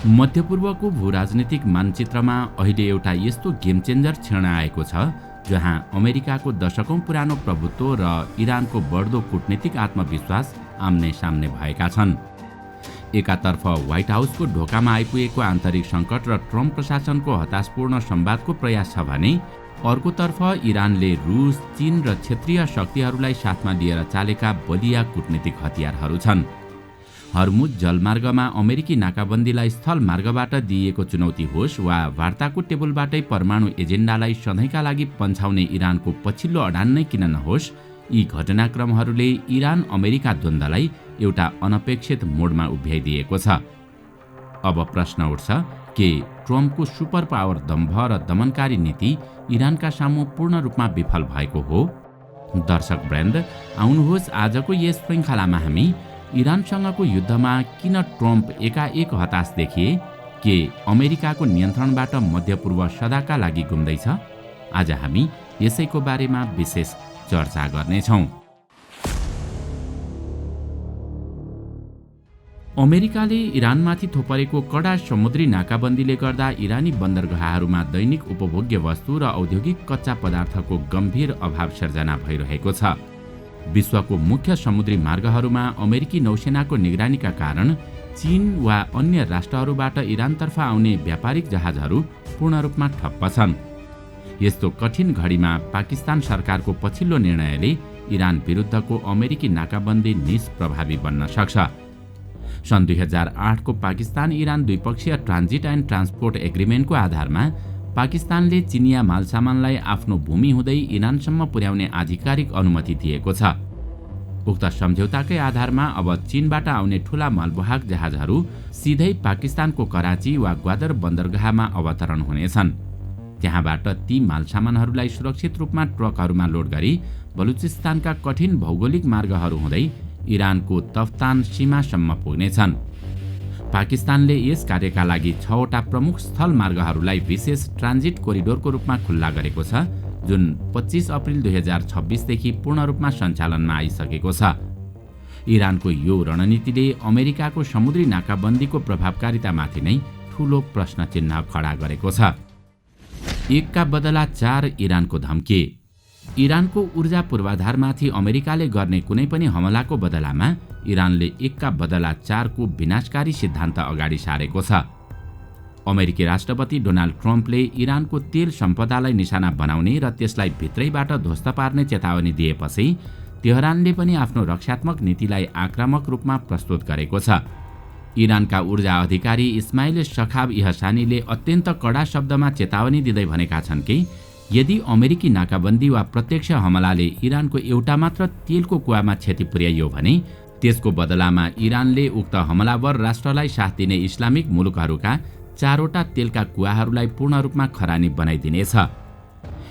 मध्यपूर्वको भूराजनीतिक मानचित्रमा अहिले एउटा यस्तो गेम चेन्जर क्षण आएको छ जहाँ अमेरिकाको दशकौं पुरानो प्रभुत्व र इरानको बढ्दो कूटनीतिक आत्मविश्वास आम्ने सामने भएका छन्। एकातर्फ व्हाइट हाउसको ढोकामा आइपुगेको आन्तरिक सङ्कट र ट्रम्प प्रशासनको हताशपूर्ण संवादको प्रयास छ भने अर्कोतर्फ इरानले रुस, चीन र क्षेत्रीय शक्तिहरूलाई साथमा लिएर चालेका बलिया कूटनीतिक हतियारहरू छन्। हर्मुज जलमार्गमा अमेरिकी नाकाबन्दीलाई स्थल मार्गबाट दिइएको चुनौती होस् वा वार्ताको टेबलबाटै परमाणु एजेन्डालाई सधैँका लागि पन्छाउने इरानको पछिल्लो अडान नै किन नहोस्, यी घटनाक्रमहरूले इरान अमेरिका द्वन्द्वलाई एउटा अनपेक्षित मोडमा उभ्याइदिएको छ। अब प्रश्न उठ्छ के ट्रम्पको सुपर पावर दम्भ र दमनकारी नीति इरानका सामु पूर्ण रूपमा विफल भएको हो? दर्शक वृन्द, आउनुहोस् आजको यस श्रृङ्खलामा हामी इरानसँगको युद्धमा किन ट्रम्प एकाएक हताश देखिए, के अमेरिकाको नियन्त्रणबाट मध्यपूर्व सदाका लागि गुम्दैछ? आज हामी यसैको बारेमा विशेष चर्चा गर्नेछौँ। अमेरिकाले इरानमाथि थोपरेको कडा समुद्री नाकाबन्दीले गर्दा इरानी बन्दरगाहहरूमा दैनिक उपभोग्य वस्तु र औद्योगिक कच्चा पदार्थको गम्भीर अभाव सिर्जना भइरहेको छ। विश्वको मुख्य समुद्री मार्गहरूमा अमेरिकी नौसेनाको निगरानीका कारण चीन वा अन्य राष्ट्रहरूबाट इरानतर्फ आउने व्यापारिक जहाजहरू पूर्ण रूपमा ठप्प छन्। यस्तो कठिन घडीमा पाकिस्तान सरकारको पछिल्लो निर्णयले इरान विरुद्धको अमेरिकी नाकाबन्दी निष्प्रभावी बन्न सक्छ। सन् 2008 को पाकिस्तान इरान द्विपक्षीय ट्रान्जिट एन्ड ट्रान्सपोर्ट एग्रिमेन्टको आधारमा पाकिस्तानले चिनिया मालसामानलाई आफ्नो भूमि हुँदै इरानसम्म पुर्याउने आधिकारिक अनुमति दिएको छ। उक्त सम्झौताकै आधारमा अब चीनबाट आउने ठूला मालवाहक जहाजहरू सिधै पाकिस्तानको कराची वा ग्वादर बन्दरगाहमा अवतरण हुनेछन्। त्यहाँबाट ती मालसामानहरूलाई सुरक्षित रूपमा ट्रकहरूमा लोड गरी बलुचिस्तानका कठिन भौगोलिक मार्गहरू हुँदै इरानको तफ्तान सीमासम्म पुग्नेछन्। पाकिस्तानले यस कार्यका लागि 6वटा प्रमुख स्थल मार्गहरूलाई विशेष ट्रान्जिट कोरिडोरको रूपमा खुल्ला गरेको छ, जुन 25 अप्रिल 2026 देखि पूर्ण रूपमा सञ्चालनमा आइसकेको छ। इरानको यो रणनीतिले अमेरिकाको समुद्री नाकाबन्दीको प्रभावकारितामाथि नै ठूलो प्रश्न चिन्ह खडा गरेको छ। एकका बदला 4 इरानको धम्की। इरानको ऊर्जा पूर्वाधारमाथि अमेरिकाले गर्ने कुनै पनि हमलाको बदलामा इरानले एकका बदला 4 को विनाशकारी सिद्धान्त अगाडि सारेको छ। अमेरिकी राष्ट्रपति डोनाल्ड ट्रम्पले इरानको तेल सम्पदालाई निशाना बनाउने र त्यसलाई भित्रैबाट ध्वस्त पार्ने चेतावनी दिएपछि तेहरानले पनि आफ्नो रक्षात्मक नीतिलाई आक्रामक रूपमा प्रस्तुत गरेको छ। इरानका ऊर्जा अधिकारी इस्माइल सखाब इहसानीले अत्यन्त कडा शब्दमा चेतावनी दिँदै भनेका छन् कि यदि अमेरिकी नाकाबन्दी वा प्रत्यक्ष हमलाले इरानको एउटा मात्र तेलको कुवामा क्षति पुर्याइयो भने त्यसको बदलामा इरानले उक्त हमलावर राष्ट्रलाई साथ दिने इस्लामिक मुलुकहरूका 4वटा तेलका कुवाहरूलाई पूर्ण रूपमा खरानी बनाइदिनेछ।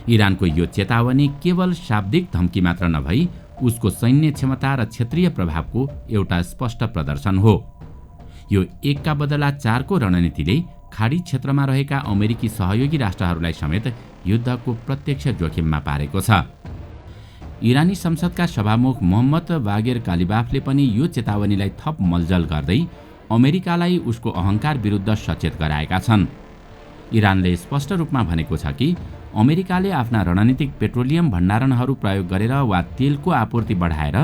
इरानको यो चेतावनी केवल शाब्दिक धम्की मात्र नभई उसको सैन्य क्षमता र क्षेत्रीय प्रभावको एउटा स्पष्ट प्रदर्शन हो। यो एकका बदला 4 को रणनीतिले खाडी क्षेत्रमा रहेका अमेरिकी सहयोगी राष्ट्रहरूलाई समेत युद्धको प्रत्यक्ष जोखिममा पारेको छ। इरानी संसदका सभामुख मोहम्मद बागेर कालिबाफले पनि यो चेतावनीलाई थप मलजल गर्दै अमेरिकालाई उसको अहंकार विरुद्ध सचेत गराएका छन्। इरानले स्पष्ट रूपमा भनेको छ कि अमेरिकाले आफ्ना रणनीतिक पेट्रोलियम भण्डारणहरू प्रयोग गरेर वा तेलको आपूर्ति बढाएर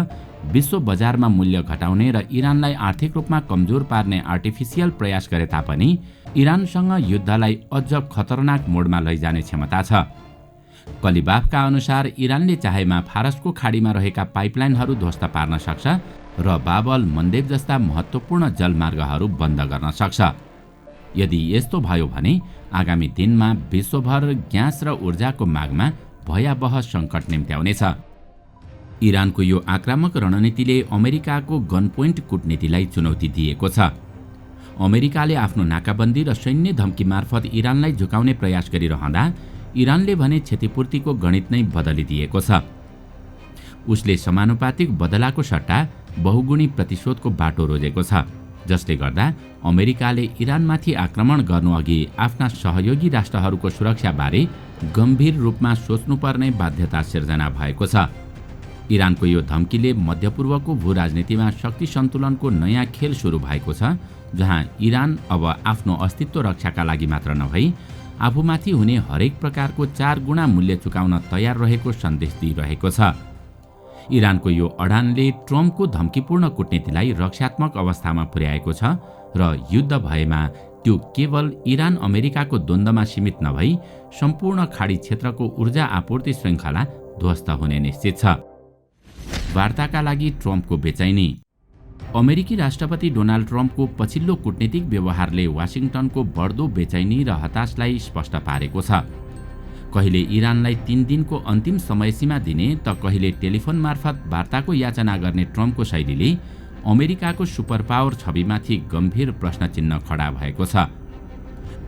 विश्व बजारमा मूल्य घटाउने र इरानलाई आर्थिक रूपमा कमजोर पार्ने आर्टिफिसियल प्रयास गरे तापनि इरानसँग युद्धलाई अझ खतरनाक मोडमा लैजाने क्षमता छ। कलिबाफका अनुसार इरानले चाहेमा फारसको खाडीमा रहेका पाइपलाइनहरू ध्वस्त पार्न सक्छ र बाबल मन्देब जस्ता महत्त्वपूर्ण जलमार्गहरू बन्द गर्न सक्छ। यदि यस्तो भयो भने आगामी दिनमा विश्वभर ग्यास र ऊर्जाको मागमा भयावह सङ्कट निम्त्याउनेछ। इरानको यो आक्रामक रणनीतिले अमेरिकाको गनपोइन्ट कूटनीतिलाई चुनौती दिएको छ। अमेरिकाले आफ्नो नाकाबन्दी र सैन्य धम्की मार्फत इरानलाई झुकाउने प्रयास गरिरहँदा इरानले भने क्षतिपूर्तिको गणित नै बदलिदिएको छ। उसले समानुपातिक बदलाको सट्टा बहुगुणी प्रतिशोधको बाटो रोजेको छ, जसले गर्दा अमेरिकाले इरानमाथि आक्रमण गर्नुअघि आफ्ना सहयोगी राष्ट्रहरूको सुरक्षाबारे गम्भीर रूपमा सोच्नुपर्ने बाध्यता सिर्जना भएको छ। इरानको यो धम्कीले मध्यपूर्वको भूराजनीतिमा शक्ति सन्तुलनको नयाँ खेल सुरु भएको छ, जहाँ इरान अब आफ्नो अस्तित्व रक्षाका लागि मात्र नभई आफूमाथि हुने हरेक प्रकारको 4 गुणा मूल्य चुकाउन तयार रहेको सन्देश दिइरहेको छ। इरानको यो अडानले ट्रम्पको धम्कीपूर्ण कूटनीतिलाई रक्षात्मक अवस्थामा पुर्याएको छ र युद्ध भएमा त्यो केवल इरान अमेरिकाको द्वन्द्वमा सीमित नभई सम्पूर्ण खाडी क्षेत्रको ऊर्जा आपूर्ति श्रृङ्खला ध्वस्त हुने निश्चित छ। वार्ताका लागि ट्रम्पको बेचैनी। अमेरिकी राष्ट्रपति डोनाल्ड ट्रम्पको पछिल्लो कूटनीतिक व्यवहारले वाशिङटनको बढ्दो बेचैनी र हताशलाई स्पष्ट पारेको छ। कहिले इरानलाई 3 दिनको अन्तिम समयसीमा दिने त कहिले टेलिफोन मार्फत वार्ताको याचना गर्ने ट्रम्पको शैलीले अमेरिकाको सुपर पावर छविमाथि गम्भीर प्रश्नचिन्ह खडा भएको छ।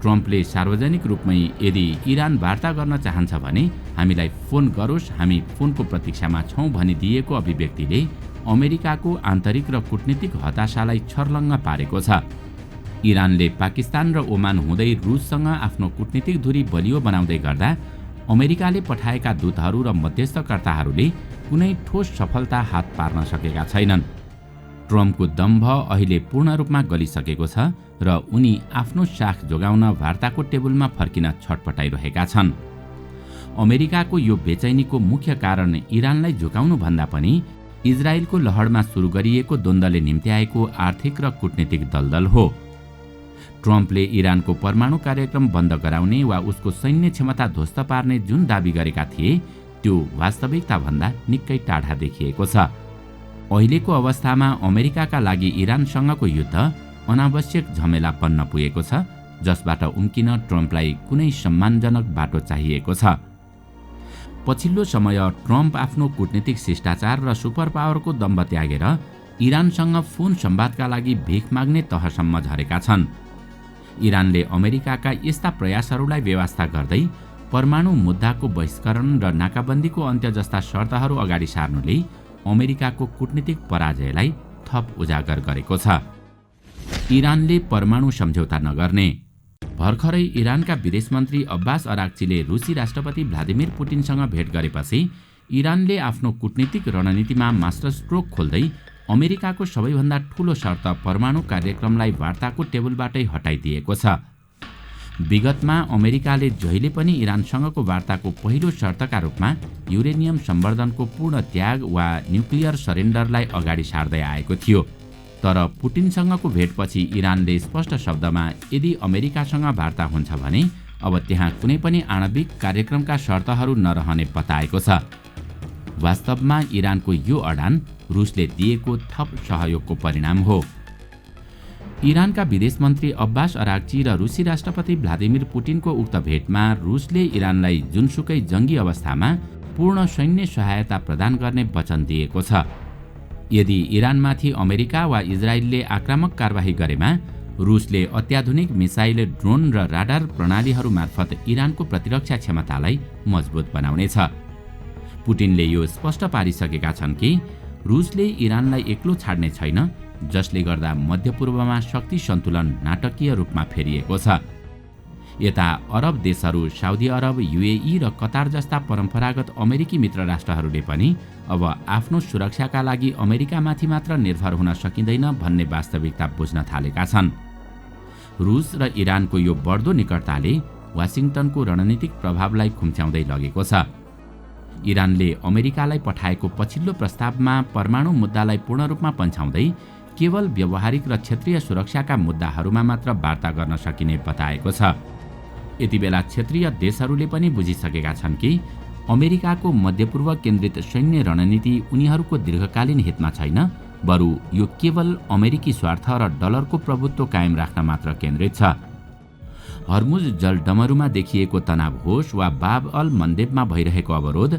ट्रम्पले सार्वजनिक रूपमै यदि इरान वार्ता गर्न चाहन्छ भने हामीलाई फोन गरोस्, हामी फोनको प्रतीक्षामा छौं भनिदिएको अभिव्यक्तिले अमेरिकाको आन्तरिक र कूटनीतिक हताशालाई छर्लङ्ग पारेको छ। इरानले पाकिस्तान र ओमान हुँदै रुससँग आफ्नो कूटनीतिक दूरी बलियो बनाउँदै गर्दा अमेरिकाले पठाएका दूतहरू र मध्यस्थकर्ताहरूले कुनै ठोस सफलता हात पार्न सकेका छैनन्। ट्रम्पको दम्भ अहिले पूर्ण रूपमा गलिसकेको छ र उनी आफ्नो साख जोगाउन वार्ताको टेबलमा फर्किन छटपटाइरहेका छन्। अमेरिकाको यो बेचैनीको मुख्य कारण इरानलाई झुकाउनु भन्दा पनि इजरायलको लहरमा सुरु गरिएको द्वन्द्वले निम्त्याएको आर्थिक र कूटनीतिक दलदल हो। ट्रम्पले इरानको परमाणु कार्यक्रम बन्द गराउने वा उसको सैन्य क्षमता ध्वस्त पार्ने जुन दाबी गरेका थिए त्यो वास्तविकता भन्दा निकै टाढा देखिएको छ। अहिलेको अवस्थामा अमेरिकाका लागि इरानसँगको युद्ध अनावश्यक झमेला बन्न पुगेको छ, जसबाट उम्किन ट्रम्पलाई कुनै सम्मानजनक बाटो चाहिएको छ। पछिल्लो समय ट्रम्प आफ्नो कूटनीतिक शिष्टाचार र सुपर पावरको दम्भ त्यागेर इरानसँग फोन संवादका लागि भिख माग्ने तहसम्म झरेका छन्। इरानले अमेरिकाका यस्ता प्रयासहरूलाई व्यवस्था गर्दै परमाणु मुद्दाको बहिष्करण र नाकाबन्दीको अन्त्य जस्ता शर्तहरू अगाडि सार्नुले अमेरिकाको कूटनीतिक पराजयलाई थप उजागर गरेको छ। इरानले परमाणु सम्झौता नगर्ने। भर्खरै इरानका विदेश मन्त्री अब्बास अराक्चीले रुसी राष्ट्रपति भ्लादिमिर पुटिनसँग भेट गरेपछि इरानले आफ्नो कूटनीतिक रणनीतिमा मास्टर स्ट्रोक खोल्दै अमेरिकाको सबैभन्दा ठूलो शर्त परमाणु कार्यक्रमलाई वार्ताको टेबलबाटै हटाइदिएको छ। विगतमा अमेरिकाले जहिले पनि इरानसँगको वार्ताको पहिलो शर्तका रूपमा युरेनियम सम्वर्धनको पूर्ण त्याग वा न्युक्लियर सरेन्डरलाई अगाडि सार्दै आएको थियो। तर पुटिनसँगको भेटपछि इरानले स्पष्ट शब्दमा यदि अमेरिकासँग वार्ता हुन्छ भने अब त्यहाँ कुनै पनि आणविक कार्यक्रमका शर्तहरू नरहने बताएको छ। वास्तवमा इरानको यो अडान रुसले दिएको थप सहयोगको परिणाम हो। इरानका विदेश मन्त्री अब्बास अराक्ची र रुसी राष्ट्रपति भ्लादिमिर पुटिनको उक्त भेटमा रुसले इरानलाई जुनसुकै जङ्गी अवस्थामा पूर्ण सैन्य सहायता प्रदान गर्ने वचन दिएको छ। यदि इरानमाथि अमेरिका वा इजरायलले आक्रामक कारबाही गरेमा रुसले अत्याधुनिक मिसाइल, ड्रोन र राडार प्रणालीहरू मार्फत इरानको प्रतिरक्षा क्षमतालाई मजबुत बनाउनेछ। पुटिनले यो स्पष्ट पारिसकेका छन् कि रुसले इरानलाई एक्लो छाड्ने छैन, जसले गर्दा मध्यपूर्वमा शक्ति सन्तुलन नाटकीय रूपमा फेरिएको छ। यता अरब देशहरू साउदी अरब, युएई र कतार जस्ता परम्परागत अमेरिकी मित्र राष्ट्रहरूले पनि अब आफ्नो सुरक्षाका लागि अमेरिकामाथि मात्र निर्भर हुन सकिँदैन भन्ने वास्तविकता बुझ्न थालेका छन्। रुस र इरानको यो बढ्दो निकटताले वाशिङटनको रणनीतिक प्रभावलाई खुम्च्याउँदै लगेको छ। इरानले अमेरिकालाई पठाएको पछिल्लो प्रस्तावमा परमाणु मुद्दालाई पूर्ण रूपमा पन्छाउँदै केवल व्यावहारिक र क्षेत्रीय सुरक्षाका मुद्दाहरूमा मात्र वार्ता गर्न सकिने बताएको छ। यति बेला क्षेत्रीय देशहरूले पनि बुझिसकेका छन् कि अमेरिकाको मध्यपूर्व केन्द्रित सैन्य रणनीति उनीहरूको दीर्घकालीन हितमा छैन, बरु यो केवल अमेरिकी स्वार्थ र डलरको प्रभुत्व कायम राख्न मात्र केन्द्रित छ। हर्मुज जलडमरूमा देखिएको तनाव होस् वा बाब अल मन्देबमा भइरहेको अवरोध,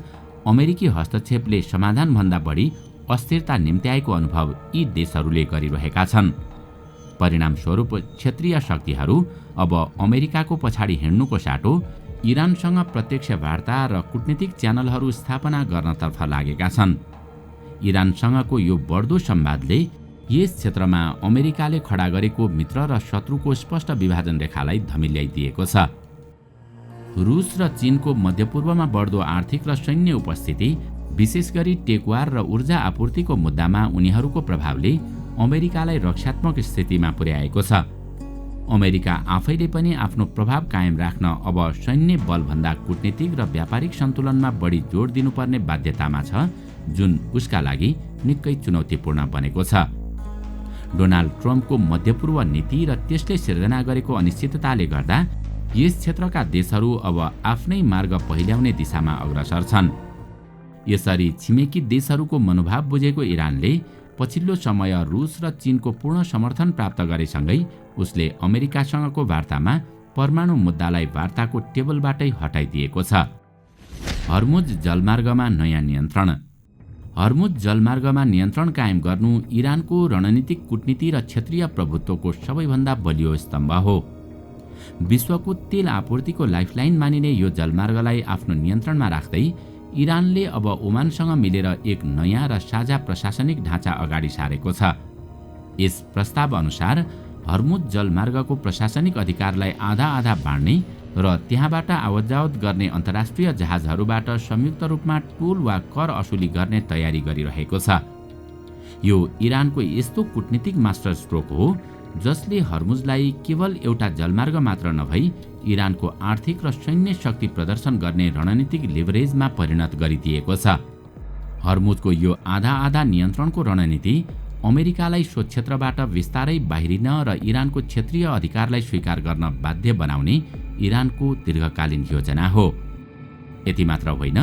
अमेरिकी हस्तक्षेपले समाधानभन्दा बढी अस्थिरता निम्त्याएको अनुभव यी देशहरूले गरिरहेका छन्। परिणामस्वरूप क्षेत्रीय शक्तिहरू अब अमेरिकाको पछाडि हिँड्नुको साटो इरानसँग प्रत्यक्ष वार्ता र कूटनीतिक च्यानलहरू स्थापना गर्नतर्फ लागेका छन्। इरानसँगको यो बढ्दो संवादले यस क्षेत्रमा अमेरिकाले खडा गरेको मित्र र शत्रुको स्पष्ट विभाजन रेखालाई धमिल्याइदिएको छ। रुस र चीनको मध्यपूर्वमा बढ्दो आर्थिक र सैन्य उपस्थिति, विशेष गरी टेकवार र ऊर्जा आपूर्तिको मुद्दामा उनीहरूको प्रभावले अमेरिकालाई रक्षात्मक स्थितिमा पुर्याएको छ। अमेरिका आफैले पनि आफ्नो प्रभाव कायम राख्न अब सैन्य बलभन्दा कूटनीतिक र व्यापारिक सन्तुलनमा बढी जोड दिनुपर्ने बाध्यतामा छ, जुन उसका लागि निकै चुनौतीपूर्ण बनेको छ। डोनाल्ड ट्रम्पको मध्यपूर्व नीति र त्यसले सिर्जना गरेको अनिश्चितताले गर्दा यस क्षेत्रका देशहरू अब आफ्नै मार्ग पहिल्याउने दिशामा अग्रसर छन्। यसरी छिमेकी देशहरूको मनोभाव बुझेको इरानले पछिल्लो समय रुस र चीनको पूर्ण समर्थन प्राप्त गरेसँगै उसले अमेरिकासँगको वार्तामा परमाणु मुद्दालाई वार्ताको टेबलबाटै हटाइदिएको छ। हर्मुज जलमार्गमा नयाँ नियन्त्रण। हर्मुज जलमार्गमा नियन्त्रण कायम गर्नु इरानको रणनीतिक कूटनीति र क्षेत्रीय प्रभुत्वको सबैभन्दा बलियो स्तम्भ हो। विश्वको तेल आपूर्तिको लाइफलाइन मानिने यो जलमार्गलाई आफ्नो नियन्त्रणमा राख्दै इरानले अब ओमानसँग मिलेर एक नयाँ र साझा प्रशासनिक ढाँचा अगाडि सारेको छ। यस प्रस्ताव अनुसार हर्मुज जलमार्गको प्रशासनिक अधिकारलाई आधा बाँड्ने र त्यहाँबाट आवतजावत गर्ने अन्तर्राष्ट्रिय जहाजहरूबाट संयुक्त रूपमा टोल वा कर असुली गर्ने तयारी गरिरहेको छ। यो इरानको यस्तो कूटनीतिक मास्टर स्ट्रोक हो जसले हर्मुजलाई केवल एउटा जलमार्ग मात्र नभई इरानको आर्थिक र सैन्य शक्ति प्रदर्शन गर्ने रणनीतिक लेभरेजमा परिणत गरिदिएको छ। हर्मुजको यो आधा नियन्त्रणको रणनीति अमेरिकालाई सो क्षेत्रबाट विस्तारै बाहिरिन र इरानको क्षेत्रीय अधिकारलाई स्वीकार गर्न बाध्य बनाउने इरानको दीर्घकालीन योजना हो। यति मात्र होइन,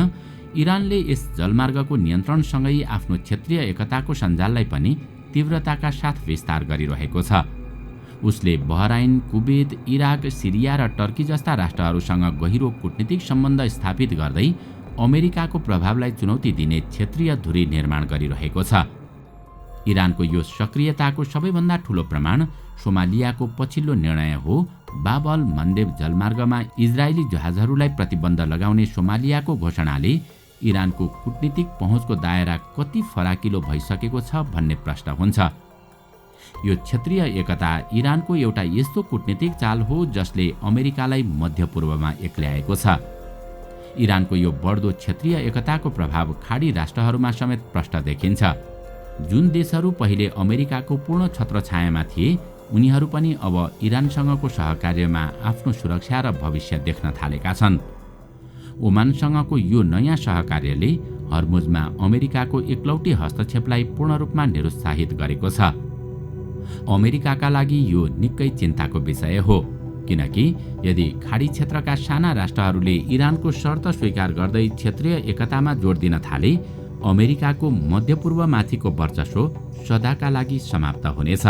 इरानले यस जलमार्गको नियन्त्रणसँगै आफ्नो क्षेत्रीय एकताको सञ्जाललाई पनि तीव्रताका साथ विस्तार गरिरहेको छ। उसले बहराइन, कुवेत, इराक, सिरिया र टर्की जस्ता राष्ट्रहरूसँग गहिरो कूटनीतिक सम्बन्ध स्थापित गर्दै अमेरिकाको प्रभावलाई चुनौती दिने क्षेत्रीय धुरी निर्माण गरिरहेको छ। इरानको यो सक्रियताको सबैभन्दा ठूलो प्रमाण सोमालियाको पछिल्लो निर्णय हो। बाब अल मन्देब जलमार्गमा इजरायली जहाजहरूलाई प्रतिबन्ध लगाउने सोमालियाको घोषणाले इरानको कूटनीतिक पहुँचको दायरा कति फराकिलो भइसकेको छ भन्ने प्रश्न हुन्छ। यो क्षेत्रीय एकता इरानको एउटा यस्तो कूटनीतिक चाल हो जसले अमेरिकालाई मध्यपूर्वमा एक्ल्याएको छ। इरानको यो बढ्दो क्षेत्रीय एकताको प्रभाव खाडी राष्ट्रहरूमा समेत प्रष्ट देखिन्छ। जुन देशहरू पहिले अमेरिकाको पूर्ण छत्रछायामा थिए, उनीहरू पनि अब इरानसँगको सहकार्यमा आफ्नो सुरक्षा र भविष्य देख्न थालेका छन्। ओमानसँगको यो नयाँ सहकार्यले हर्मुजमा अमेरिकाको एकलौटी हस्तक्षेपलाई पूर्ण रूपमा निरुत्साहित गरेको छ। अमेरिकाका लागि यो निकै चिन्ताको विषय हो, किनकि यदि खाडी क्षेत्रका साना राष्ट्रहरूले इरानको शर्त स्वीकार गर्दै क्षेत्रीय एकतामा जोड दिन थाले, अमेरिकाको मध्यपूर्वमाथिको वर्चस्व सदाका लागि समाप्त हुनेछ।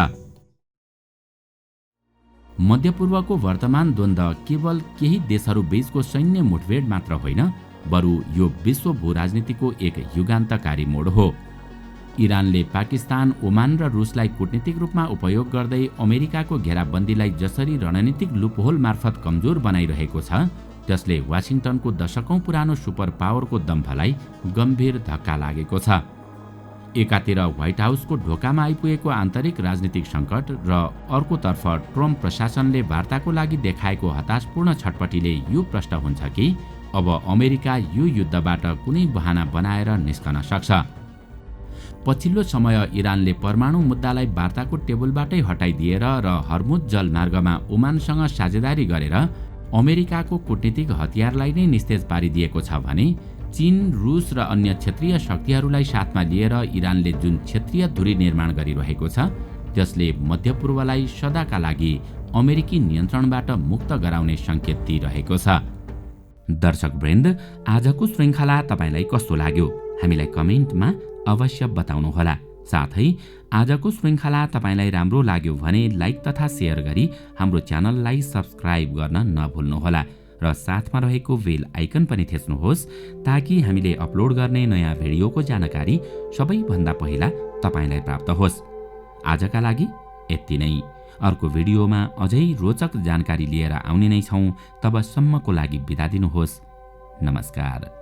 मध्यपूर्वको वर्तमान द्वन्द्व केवल केही देशहरू बीचको सैन्य मुठभेड मात्र होइन, बरु यो विश्व भूराजनीतिको एक युगान्तकारी मोड हो। इरानले पाकिस्तान, ओमान र रुसलाई कूटनीतिक रूपमा उपयोग गर्दै अमेरिकाको घेराबन्दीलाई जसरी रणनीतिक लुपहोल मार्फत कमजोर बनाइरहेको छ, त्यसले वाशिङटनको दशकौं पुरानो सुपर पावरको दम्भलाई गम्भीर धक्का लागेको छ। एकातिर व्हाइट हाउसको ढोकामा आइपुगेको आन्तरिक राजनीतिक सङ्कट र अर्कोतर्फ ट्रम्प प्रशासनले वार्ताको लागि देखाएको हताशपूर्ण छटपटीले यो प्रश्न हुन्छ कि अब अमेरिका यो युद्धबाट कुनै बहाना बनाएर निस्कन सक्छ। पछिल्लो समय इरानले परमाणु मुद्दालाई वार्ताको टेबलबाटै हटाइदिएर र हर्मुज जलमार्गमा ओमानसँग साझेदारी गरेर अमेरिकाको कूटनीतिक हतियारलाई नै निस्तेज पारिदिएको छ भने चीन, रुस र अन्य क्षेत्रीय शक्तिहरूलाई साथमा लिएर इरानले जुन क्षेत्रीय धुरी निर्माण गरिरहेको छ, त्यसले मध्यपूर्वलाई सदाका लागि अमेरिकी नियन्त्रणबाट मुक्त गराउने सङ्केत दिइरहेको छ। दर्शकवृन्द, आजको श्रृङ्खला तपाईलाई कस्तो लाग्यो? हामीलाई कमेन्टमा अवश्य बताउनुहोला। साथै आजको श्रृङ्खला तपाईलाई राम्रो लाग्यो भने लाइक तथा सेयर गरी हाम्रो च्यानललाई सब्स्क्राइब गर्न नभुल्नुहोला र साथमा रहेको बेल आइकन पनि थिच्नुहोस् ताकि हामीले अपलोड गर्ने नयाँ भिडियोको जानकारी सबैभन्दा पहिला तपाईलाई प्राप्त होस्। आजका लागि यति नै। अर्को भिडियोमा अझै रोचक जानकारी लिएर आउने नै छौँ। तबसम्मको लागि बिदा दिनुहोस्। नमस्कार।